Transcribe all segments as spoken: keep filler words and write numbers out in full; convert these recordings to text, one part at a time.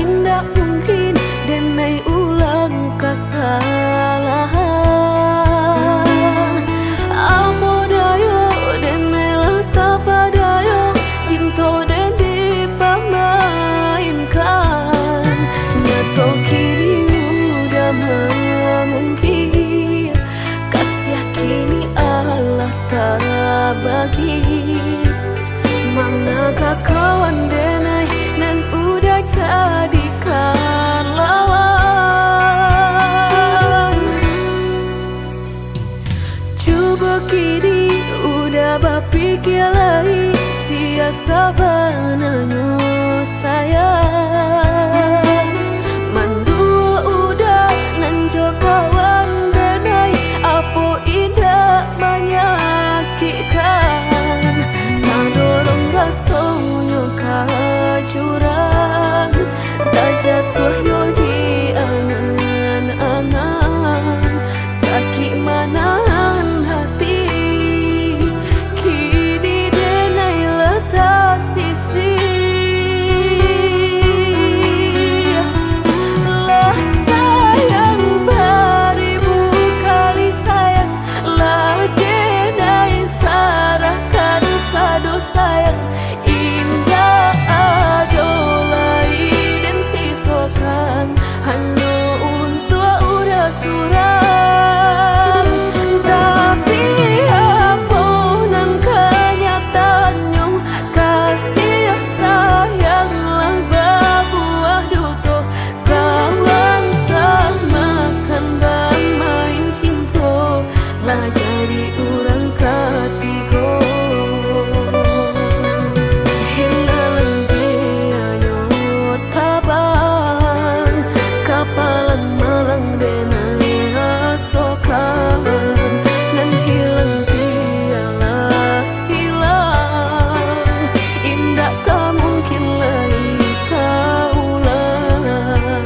Indak mungkin denai ulang kasalahan. Apo dayo denai lah tapadayo, cinto den dipamainkan. Nyato kini udah mamungkir, kasiah kini alah tabagi. Manakah kawan denai nan udah jadikan lawan? Cubo kini udah bapikia lai, sia sabananyo sayang. Manduo udah nan jo kawan denai, apo indak manyakikkan? Tadorong rasonyo ka jurang, tajatuah yo di angan-angan. Sakik manahan hati, kini denai lah tasisih. Lah sayang baribu kali sayang, lah denai sarahkan sado sayang. Indak ado lai den sisokan, hanyo untuak urang surang. Tapi, apo nan kanyataannyo, kasiah sayang lah babuah duto. Kawan samakan bamain cinto, lah jadi urang katigo. Hilang dianyut kaban, kapalan malang denai rasokan. Nan hilang bialah hilang, indak ka mungkin lai ka ulang.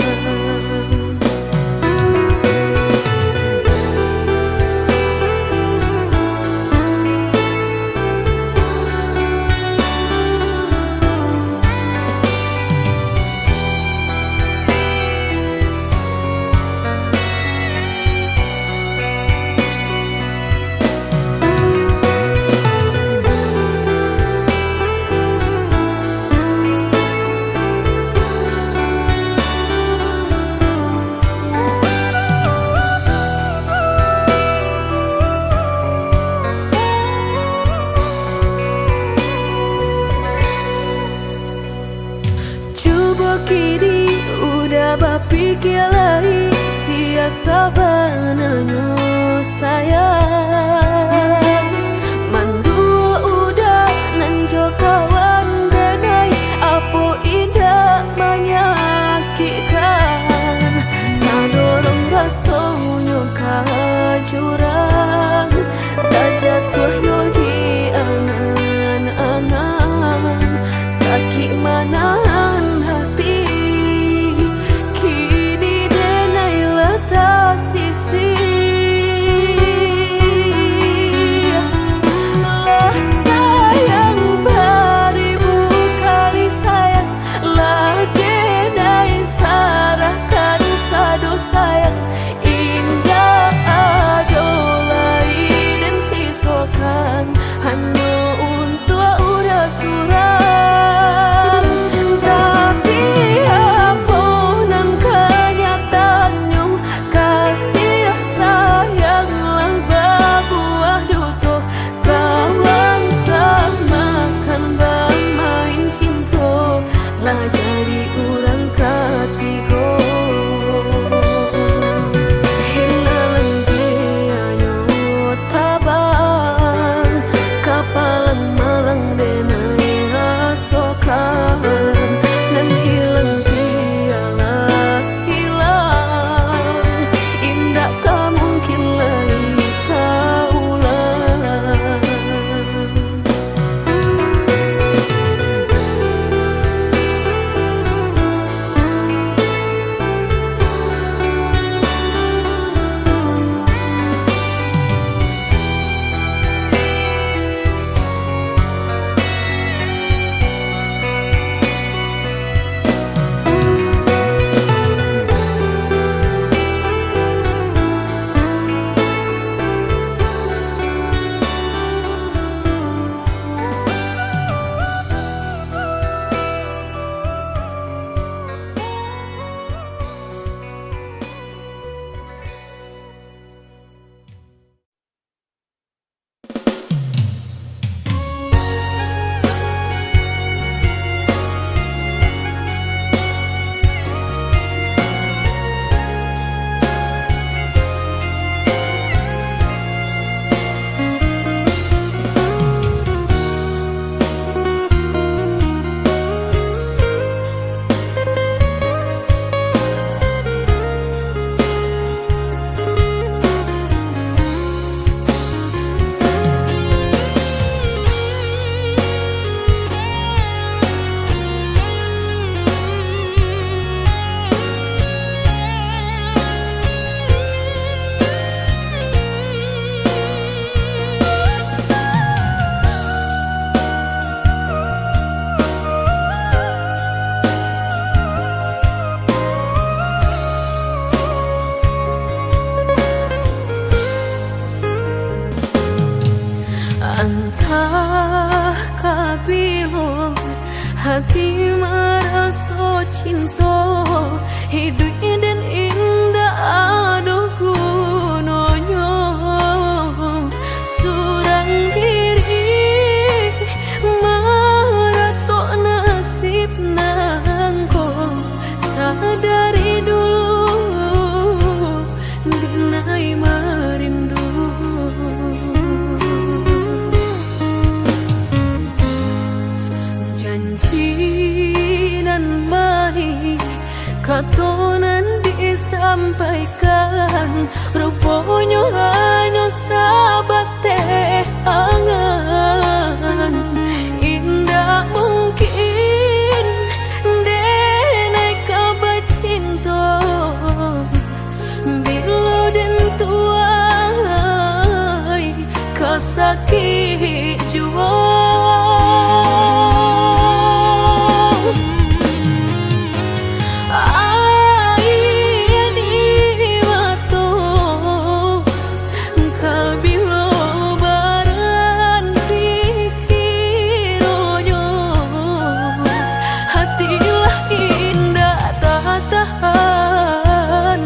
Cubo kini udah bapikia lai, sia sabananyo sayang. Manduo udah nan jo kawan denai, apo indak manyakikkan? Tadorong rasonyo ka jurang, tajatuah yo di angan-angan. Sakik manahan hati, kini denai lah tasisih. Lah sayang baribu Maraso cinto, hiduik den indak ado gunonyo. Surang diri maratok nasib nangko, sadari dulu dinai marindu. Janji nan manih, kato nan disampaikan, ruponyo hanyo sabateh angan. Indak mungkin denai ka bacinto, bilo den tuai ka sakik juo. Aia di mato, kabilo baranti kironyo, hati lah indak tatahan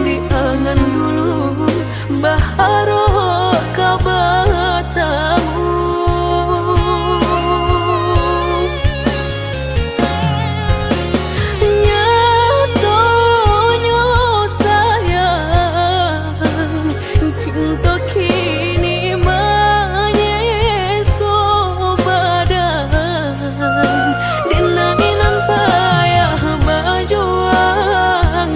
di angan dulu, baharok ka batamu. Nyatonyo sayang, cinto kini manyeso badan. Denai nan payah bajuang,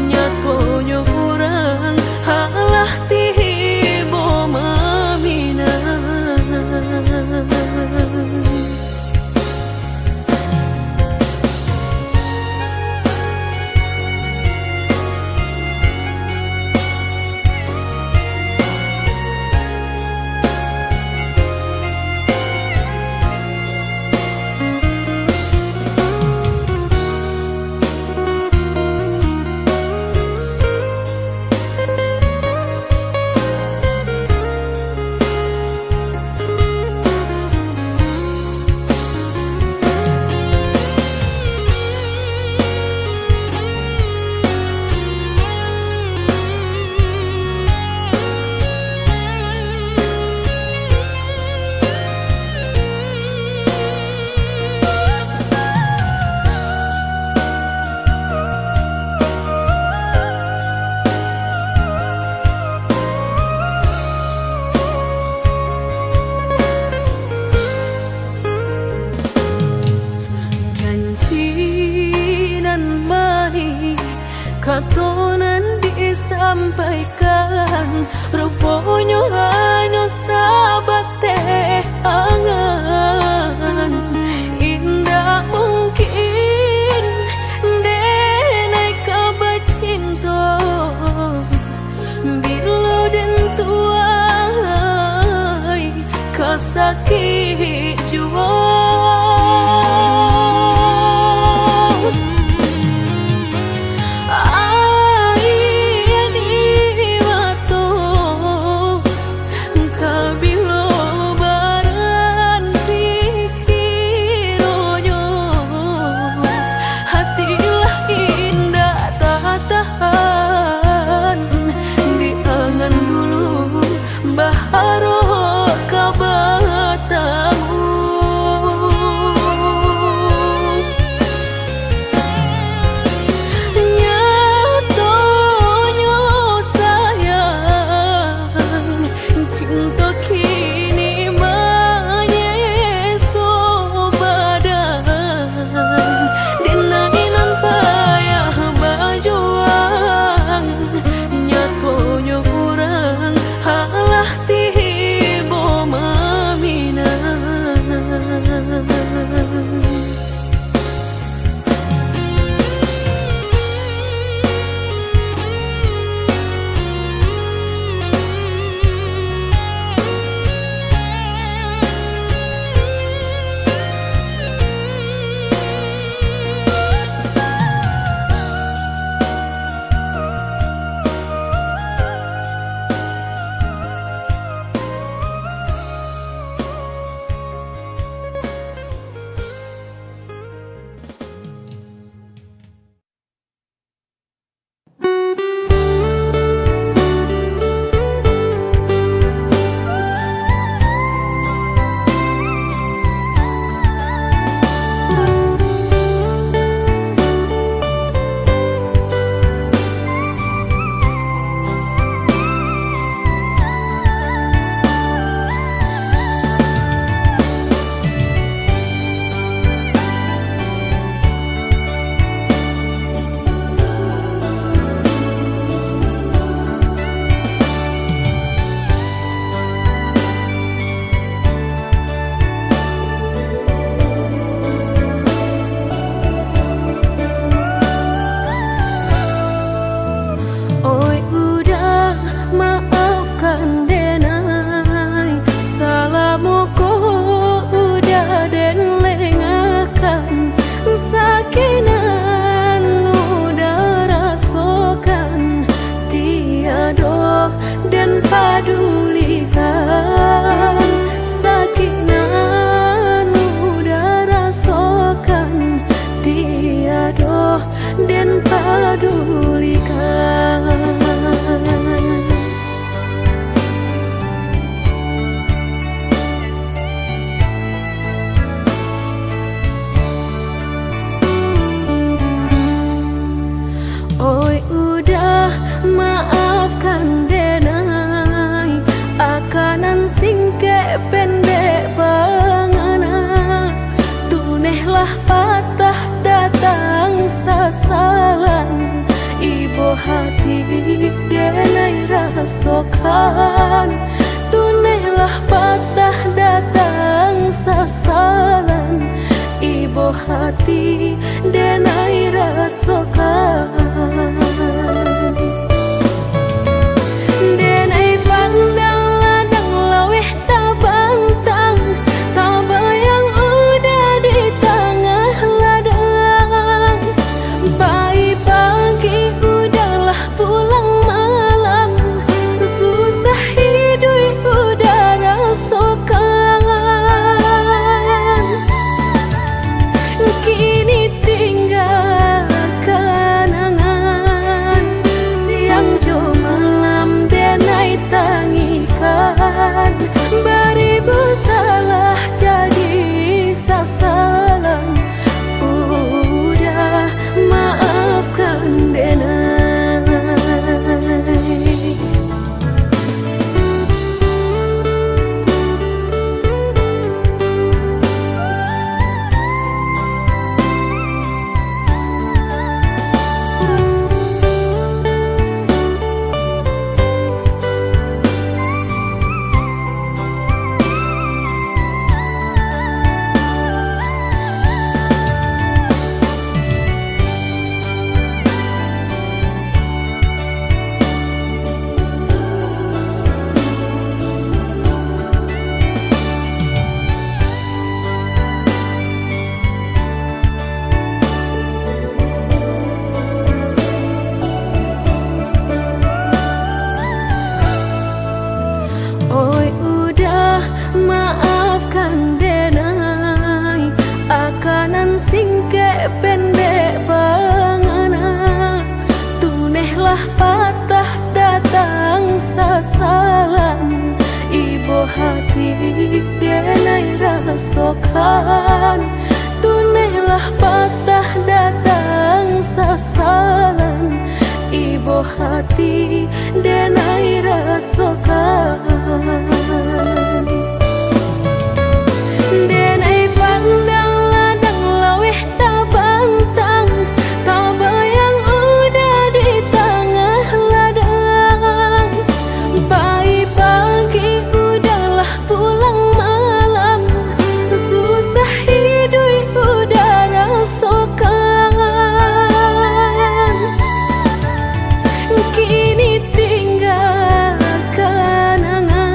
nyatonyo urang alah tibo maminang. Janji nan manih, kato nan disampaikan, ruponyo hanyo sabateh angan. Indak mungkin denai ka bacinto, bilo den tuai ka sakik juo. Aia di mato, kabilo baranti Denai rasokan, tunehlah patah datang sasalan, ibo hati denai rasokan. Denai pandang ladang laweh tabantang, tabayang uda di tangah ladang. Pai pagi udalah pulang malam, susah iduik uda rasokan. Kini tingga kanangan, siang jo malam denai tangikan. Baribu salah jadi sasalan, uda maafkan denai. Oi uda, maafkan denai, akanan singkek pendek pangana. Tunehlah patah datang sasalan, ibo hati denai rasokan. Tunehlah patah datang sasalan, ibo hati denai rasokan. Denai pandang ladang laweh tabantang, tabayang uda di tangah ladang. Pai pagi udalah pulang malam, susah iduik uda rasokan. Kini tingga kanangan,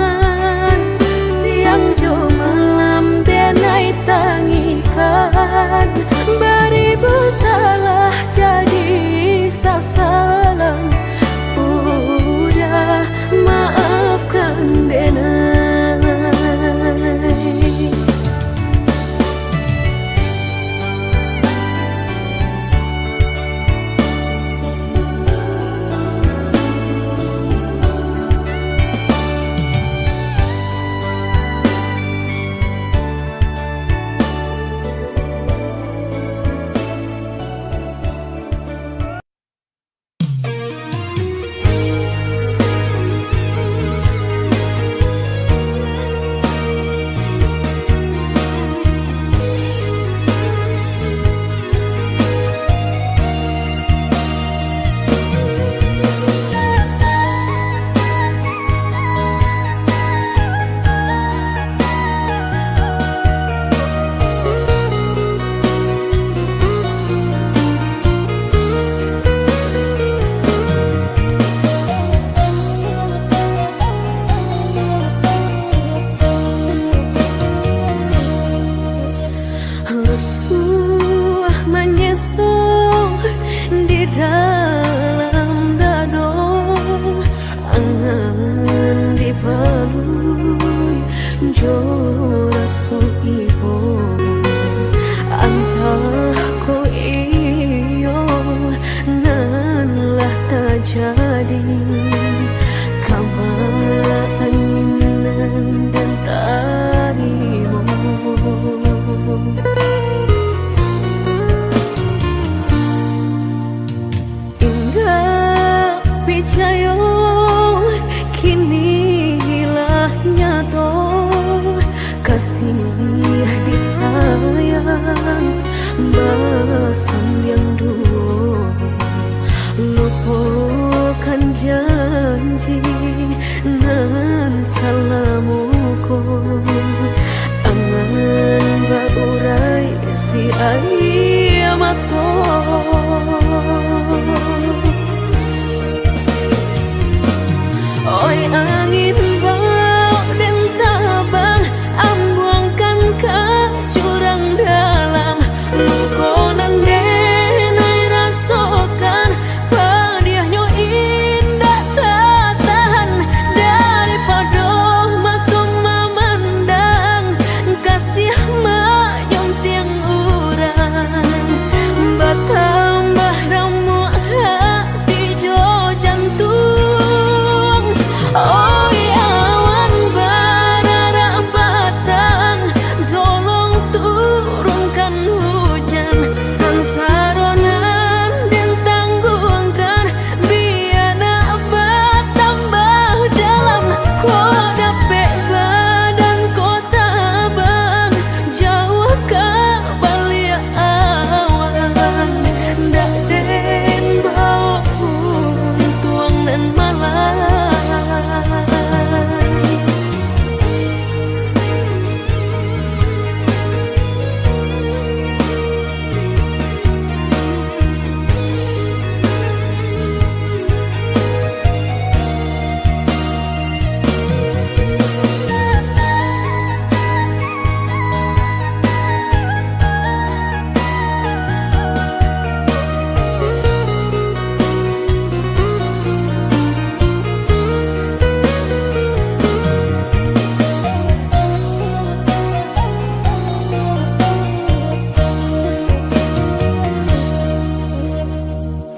siang jo malam denai tangikan. Baribu salah jadi sasalan, uda maafkan denai. Rusuah manyeso di dalam dado, angan dipalui jo raso ibo. Antah ko iyo nan lah tajadi, kama angin nan den tarimo. Indak picayo, kini lah nyato, kasih disayang basambiang duo. Lupokan Oi angin, baok den tabang, ambuangkan ka jurang dalam. Luko nan den ai rasokan, padiahnyo indak tatahan. Daripado mato mamandang, kasiah manyuntiang urang. Batambah ramuak hati jo jantuang. Oi awan bararak batang, tolong turunkan hujan. Sansaro nan den tangguangkan, bia nak batambah dalam. Kok dapek badan ko tabang, jauah ka baliak awan, ndak den baok untuang nan malang.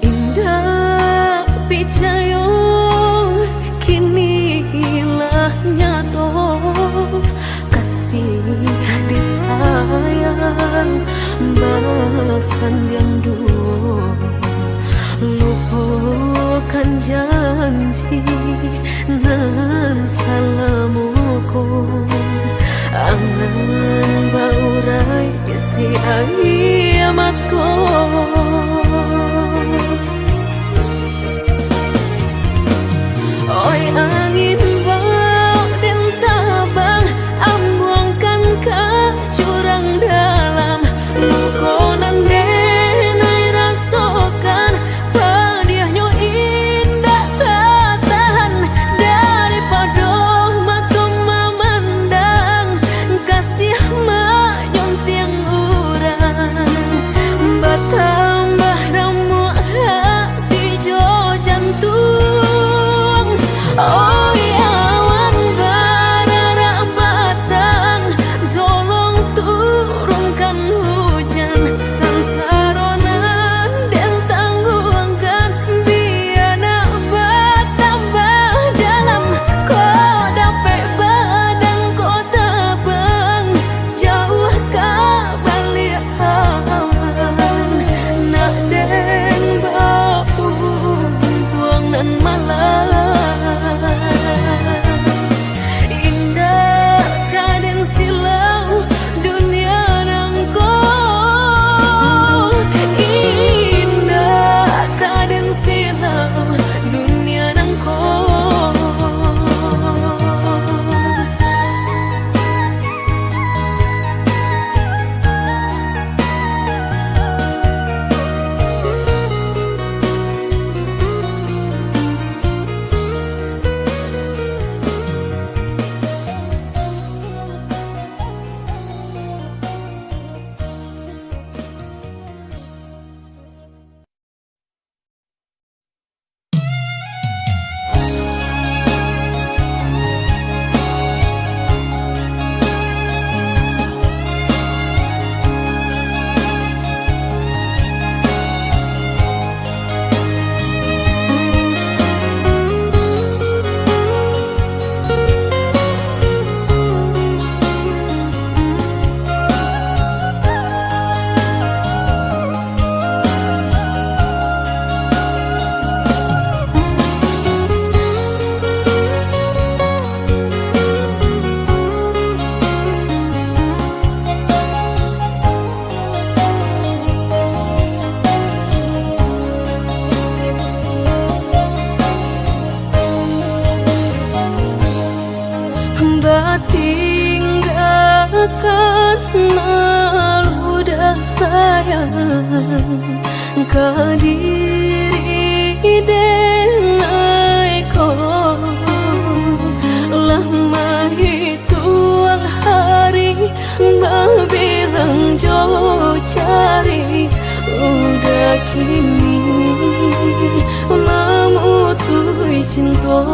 Indak picayo, kini lah nyato, kasih disayang basandiang duo. Lupokan janji nan salamo ko, angan baurai isi aia mato. Oi angin, baok den tabang, ambuangkan ka jurang dalam. Luko nan den Kadiri denai ko lah mahituang hari, babilang jo jari, udah kini mamutuih cinto.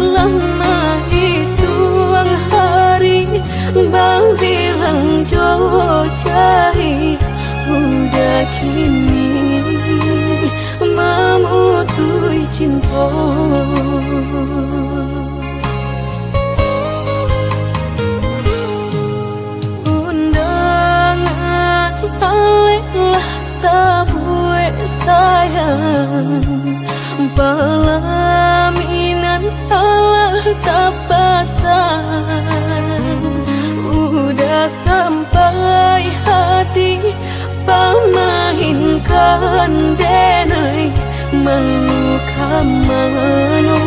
Lah mahituang hari, babilang jo jari, udah kini mamutuih cinto. Undangan alek lah tabuek sayang, palaminan alah tapasang. Udah sampai hati pamainkan denai, malu ka mano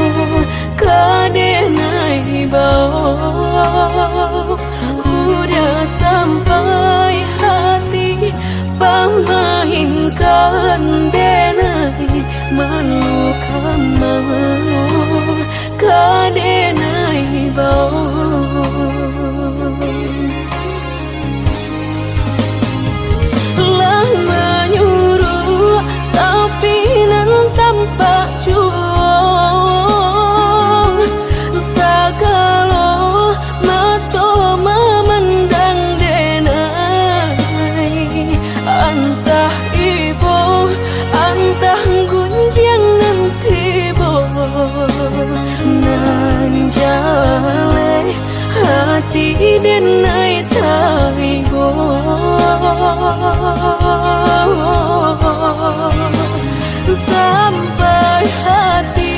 ka denai bao. Udah sampai hati pamainkan denai, malu ka mano ka denai bao. Lah manyuruak, tapi nan tampak juo, sagalo mato mamandang denai. Antah ibo, antah gunjiang nan tibo, nan jaleh hati denai taibo. Sampai hati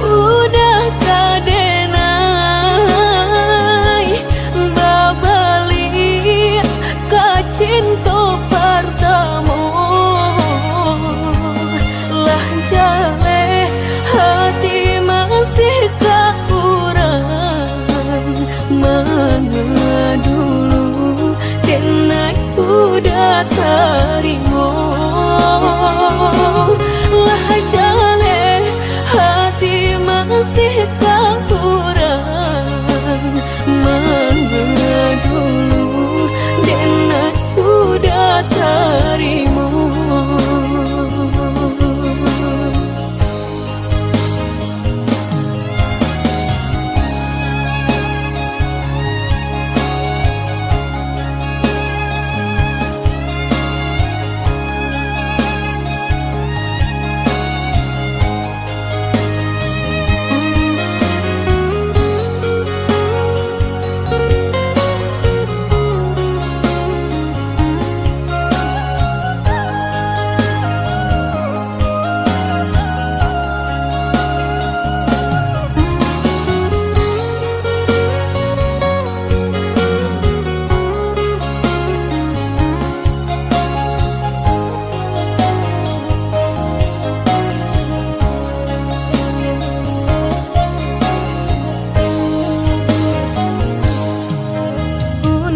udah ka denai babaliak ka cinto partamo. Lah jaleh hati masih ka urang, manga dulu denai udah tarimo. Lah jaleh hati masih ka urang, manga dulu denai udah tarimo.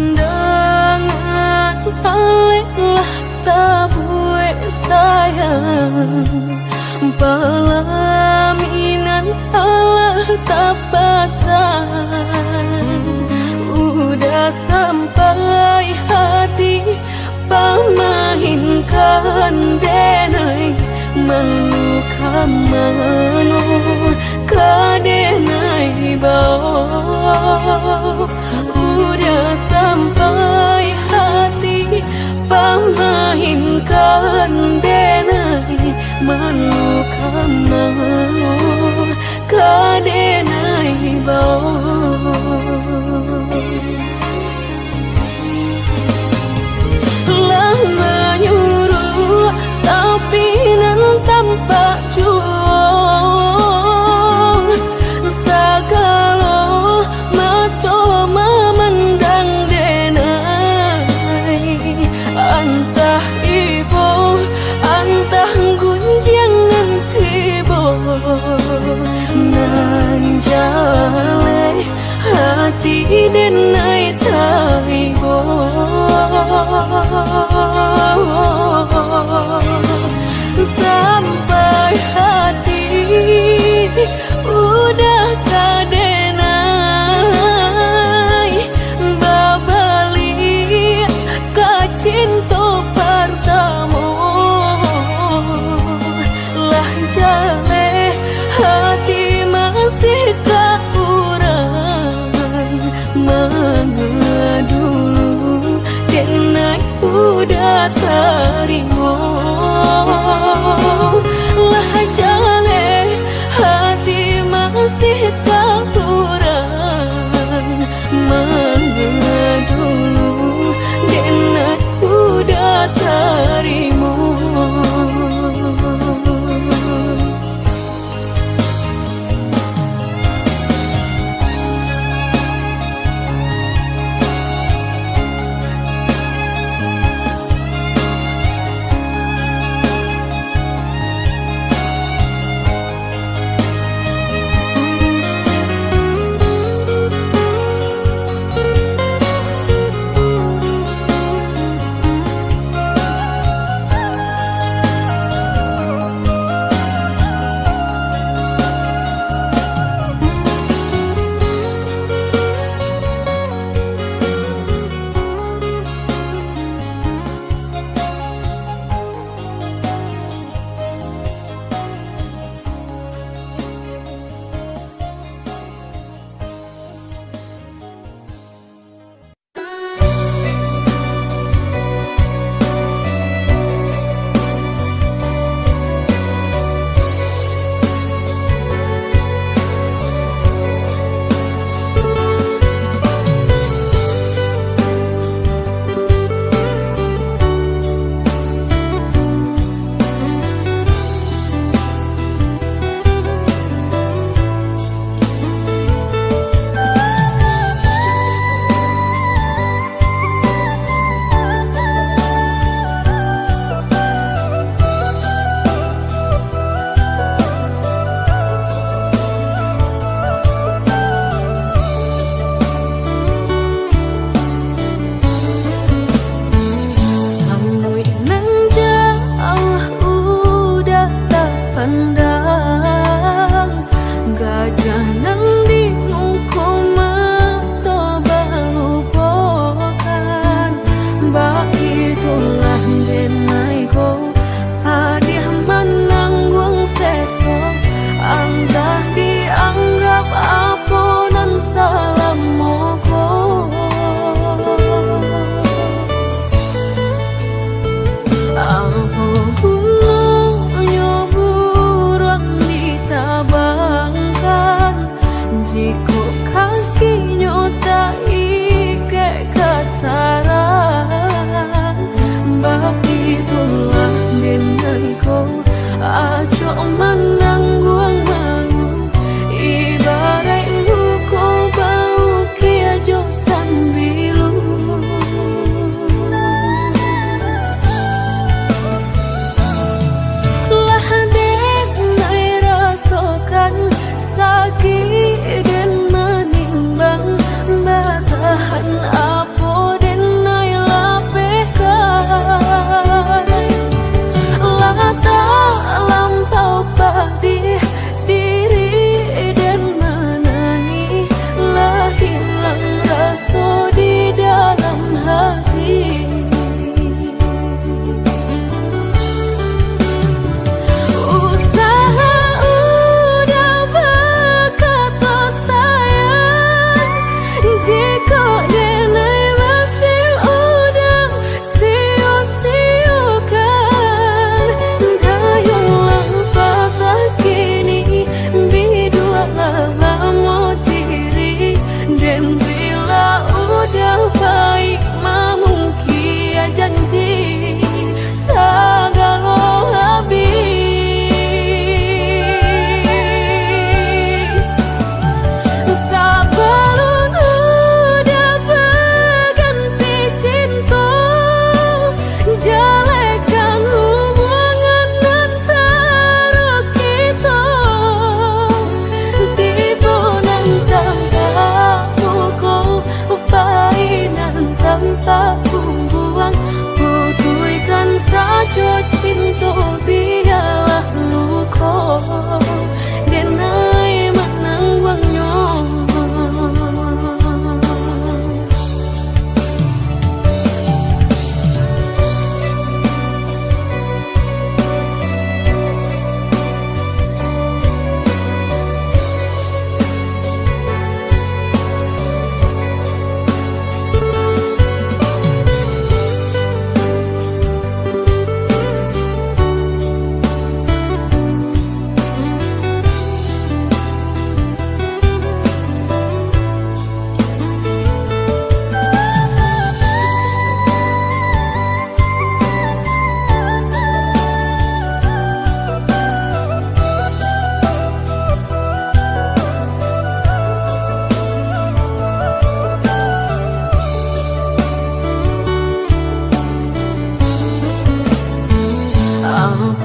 Undangan alek lah tabuek sayang, palaminan alah tapasang. Udah sampai hati pamainkan denai, malu ka mano ka denai bao. Udah sampai hati pamainkan denai, malu ka mano ka denai bao. Lah manyuruak, tapi nan tampak juo, sagalo mato mamandang denai. Antah ibo, antah gunjiang nan tibo, nan jaleh hati denai taibo. tarimo. Lah jaleh hati masih takurang, manga dulu den nak kuda tarimo.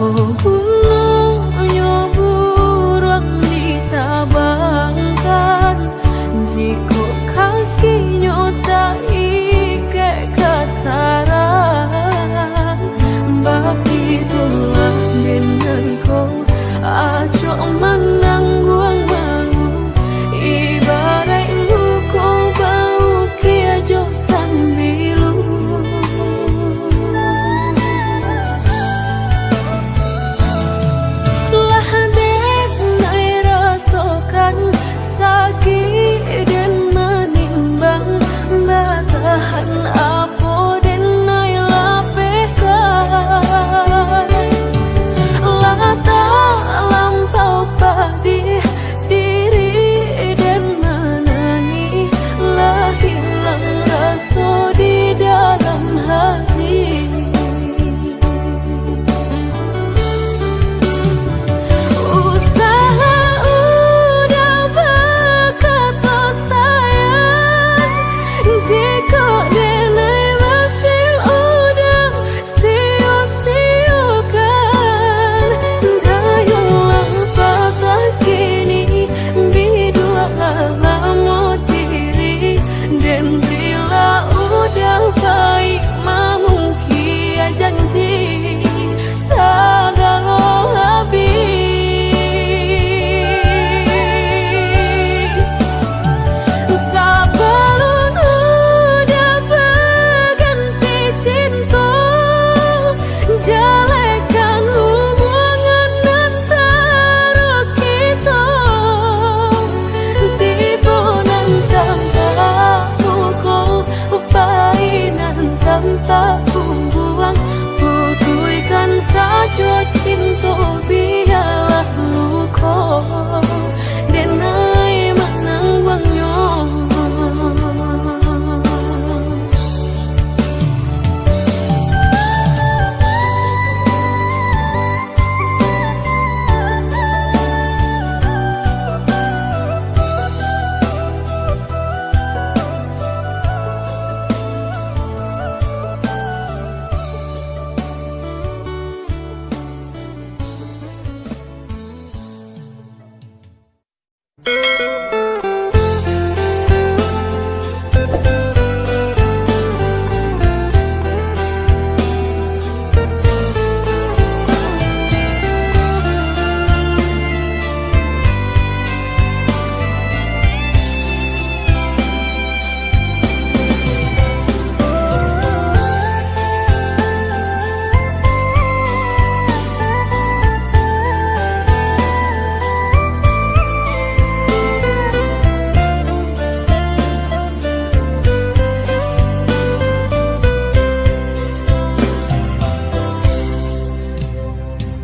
Punonyo buruang ditabangkan, jikok kakinyo taikek ka sarang, bakitulah den ai ko acok manangguang malu, ibaraik luko baukia jo sambilu. Lah den ai rasokan sakik den manimbang, batahan apo den ai lapehkan. Lah talampau padih diri den manangih, lah hilang raso di dalam hati. Usaha udah bakato sayang, jikok den ai basil udah sio-siokan. Dayulah patah kini, bidualah lamot diri, den bila udah pai mamungkia janji sagalo abih. Sabalun udah baganti cinto, jalehkan hubungan antaro kito. Tibo nan tampak luko, pai nan tampak bumbuang, putuihkan sajo cinto, bialah luko den ai manangguangnyo.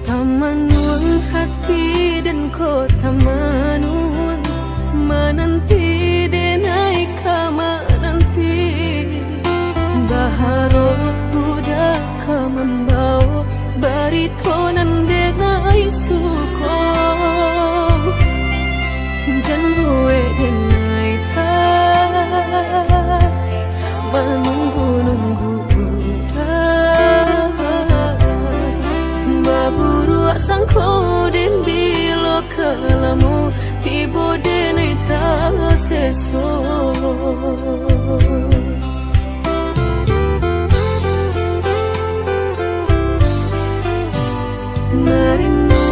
Tamanuang hati den ko tamanuang, mananti den ai ka mananti. Baharok udah ka mambawo barito nan den ai suko. Jan buek den ai manunggu-nunggu udah. Baburuak sangko den bilo ka lamo, tibo den ai taseso. Marindu,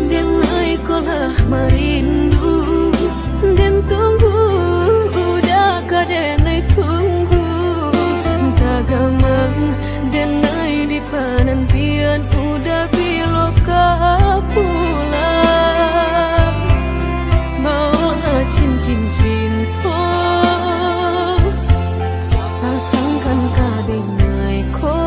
den ai ko lah marindu. Den tunggu, udah ka den ai tunggu. Tagamang, den ai di panantian, udah bilo ka pulang. Baolah cincin cinto, pasangkan ka den ai ko.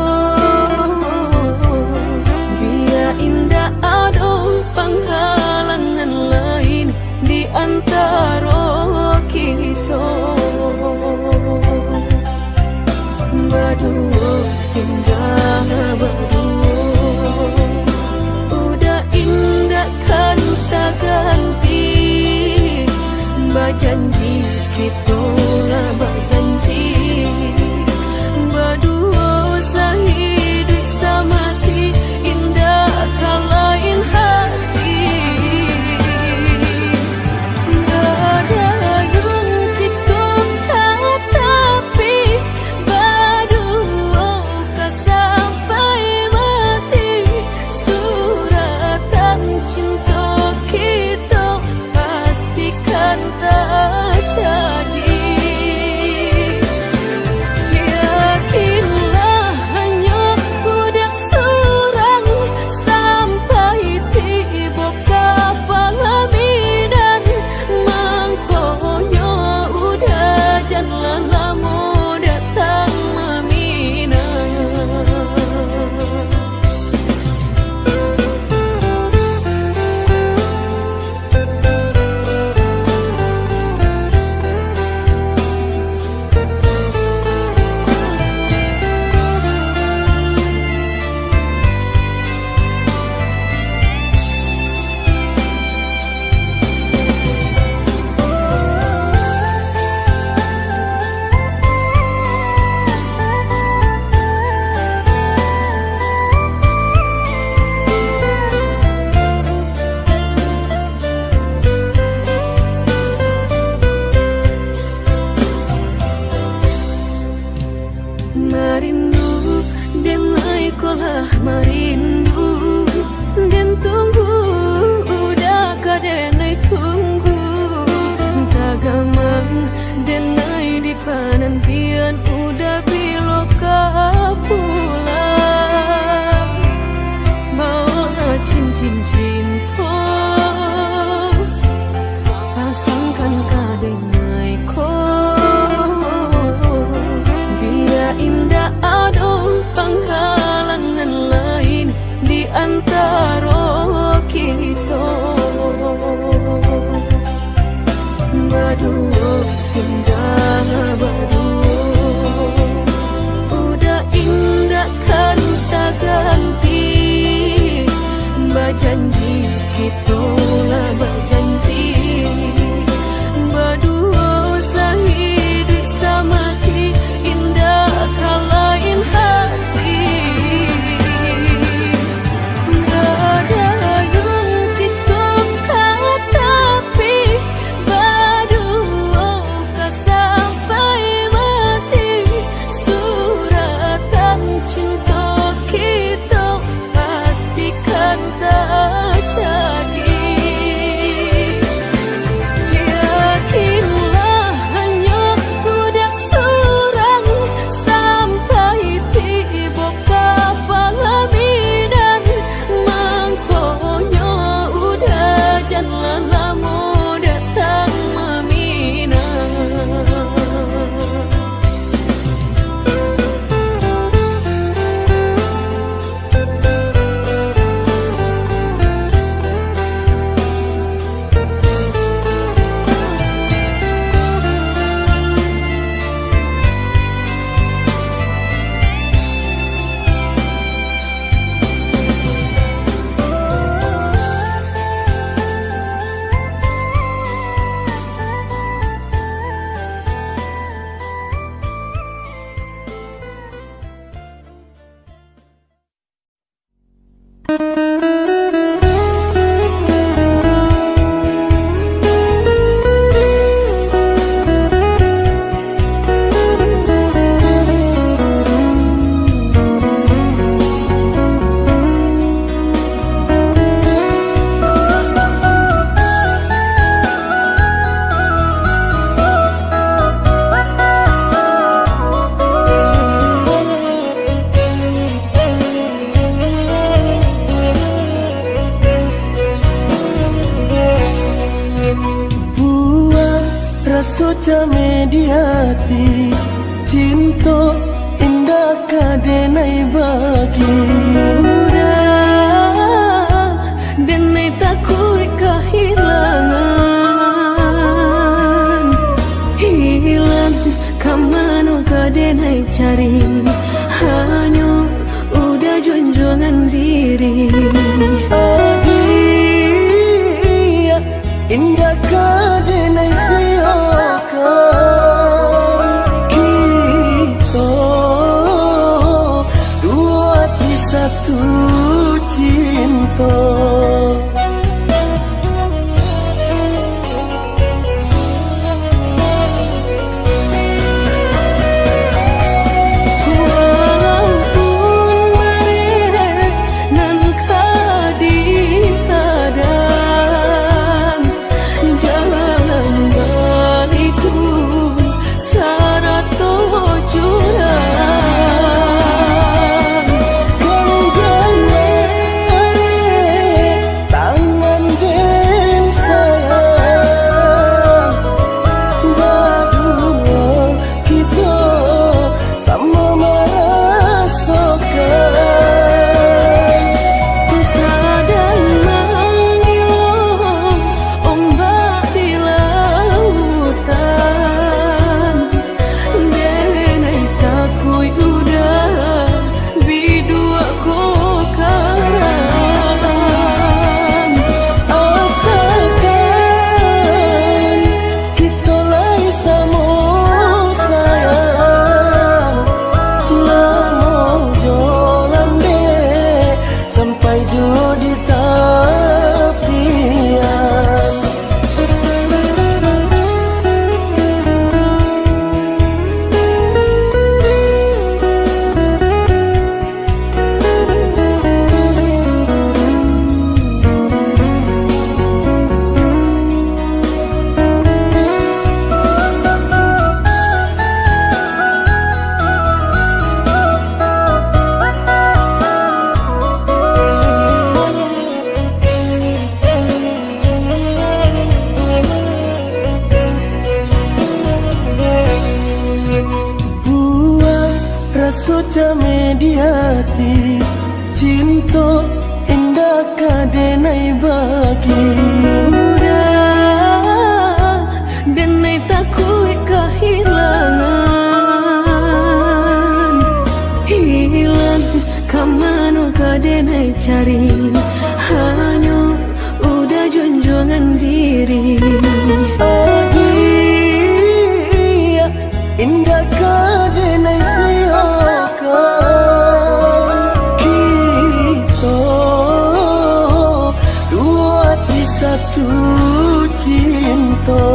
Bia indak ado panghalang nan lain di antaro kito. Baduo, indak baduo. Udah indak Kito lah bajanji, baduo sahiduik samati, indak ka lain hati. Gadayun kito ka tapi, baduo ka sampai mati. Suratan cinto kito pastikan tajadi. Yakinlah, hanyo budak surang, sampai tibo ka palaminan, mangkonyo udah jan lah lamo datang maminang. Buah raso cameh di ati, cinto indak ka denai bagi. Udah, denai takuik kahilangan. Hilang ka mano ka denai cari, hanyo udah junjuangan diri. Adiak, indak ka denai siokan. Kito duo ati satu cinto. Walaupun barek nan ka dihadang, jalan baliku sarato jurang. Ganggang arek tangan den sayang, baduo kito samo marasokan. Sadang mangilo ombak di lautan, denai takuik udah biduak ko karang. Asakan kito lai samo sayang, lamo jo lambek sampai jo di tapian. Buah raso cameh di ati, cinto indak ka denai bagi. Udah, denai takuik kahilangan. Hilang ka mano ka denai cari, hanyo sandiri. Adiak, indak ka denai siokan, kito duo ati satu cinto.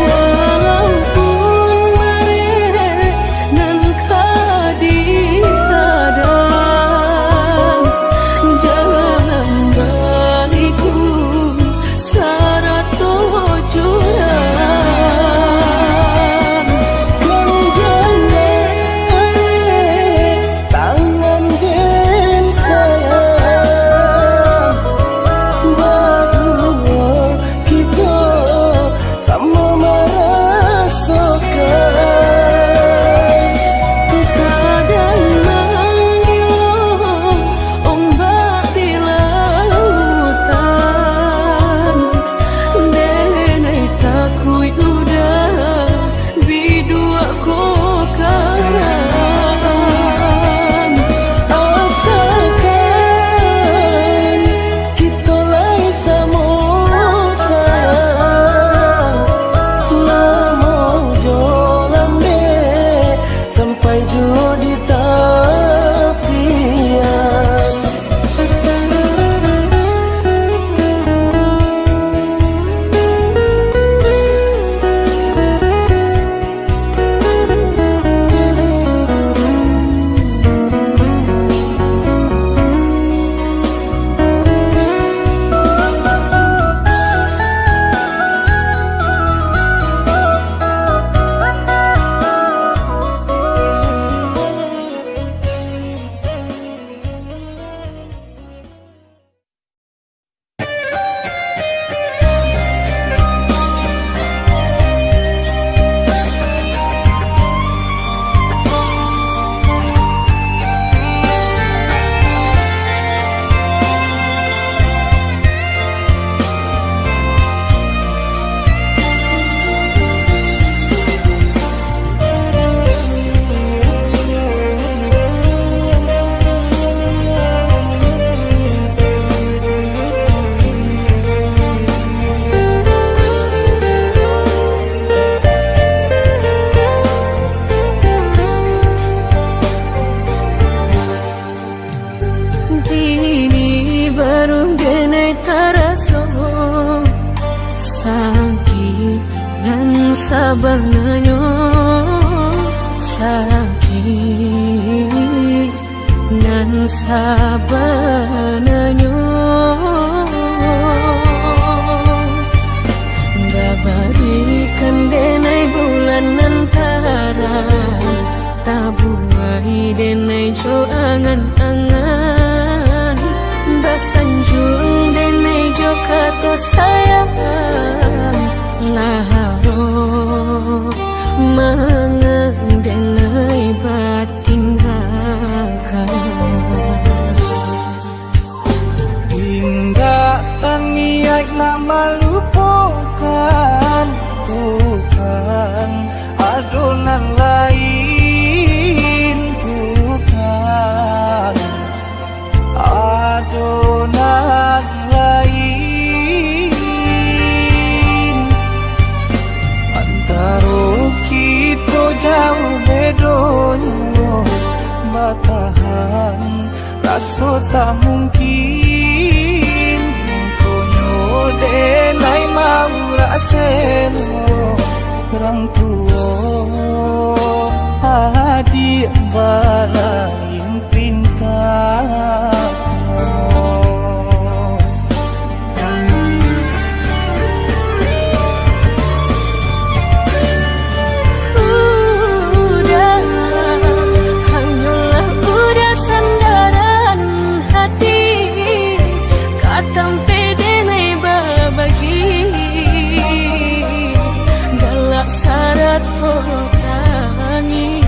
Walaupun barek nan ka dihadang, jalan baliku sarato jurang. Gandang dek arek, tangan den sayang, baduo kito samo marasokan. Sadang manggilo ombak di lautan, denai takuik udah biduak ko karam. Asakan kito lai samo sayang, lamo jo lambek, sampai juo di tapian. Kini baru denai taraso sakik nan sabananyo, sakik nan sabananyo. Babarikan denai bulan nan tarang, tabuai denai jo angan-angan, basanjuang denai jo kato sayang. Lah ado mangan denai batinggakan. Indak taniaik nak malupokan, bukan, ado nan lain, bukan, ado nan lain. Antaro kito jauah bedonyo, batahan raso tak mungkin, mangkonyo denai maurak selo, urang tuo adiak balain pinta. Udah, hanyolah udah sandaran hati, ka tampek denai babagi, galak sarato tangih.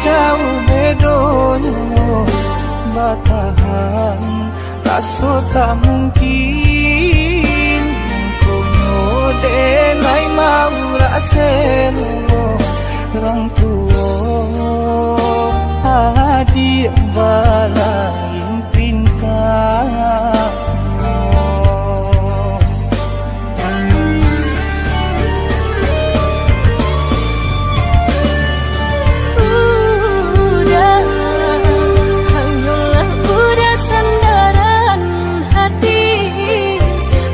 Jauh bedonyo batahan, raso tak mungkin. Mangkonyo denai maurak selo, urang tuo adiak balain pintanyo. Udah, hanyolah udah sandaran hati,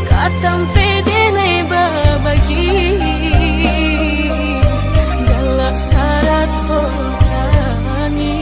ka tampek denai babagi, galak sarato barani.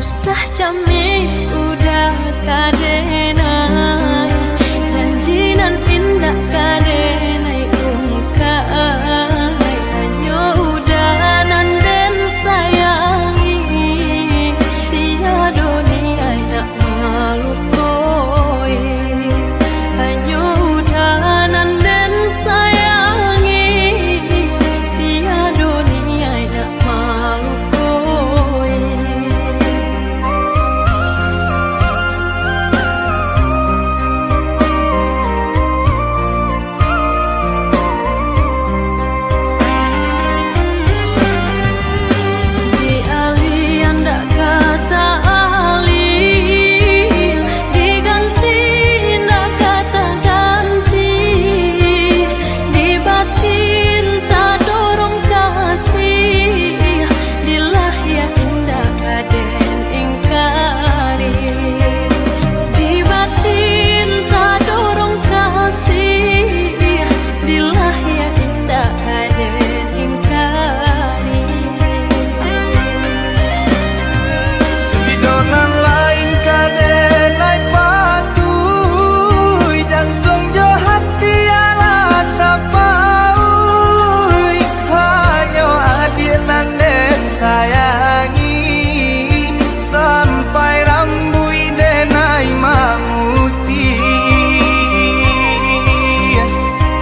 Usah cameh udah ka denai, janji nan indak ka denai ungkapai. Hanyo udah nan den sayangi, tiado niaik nak malukoi. Hanyo udah nan den sayangi, tiado niaik nak malukoi. Di alih indak ka ta'alih, diganti indak ka taganti, di batin tadorong kasih, di lahia indak ka den ingkari. Di batin tadorong kasih, di lahia indak ka den ingkari. Ido nan lain ka den lai patuih, jantuang jo hati alah tapauik. Hanyo adiak nan den sayangi, sampai rambuik den ai mamutiah.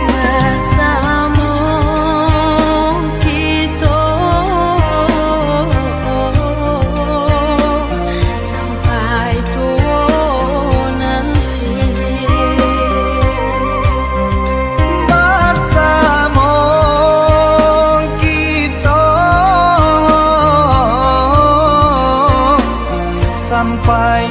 Basamo kito sampai tuo nanti. Basamo kito sampai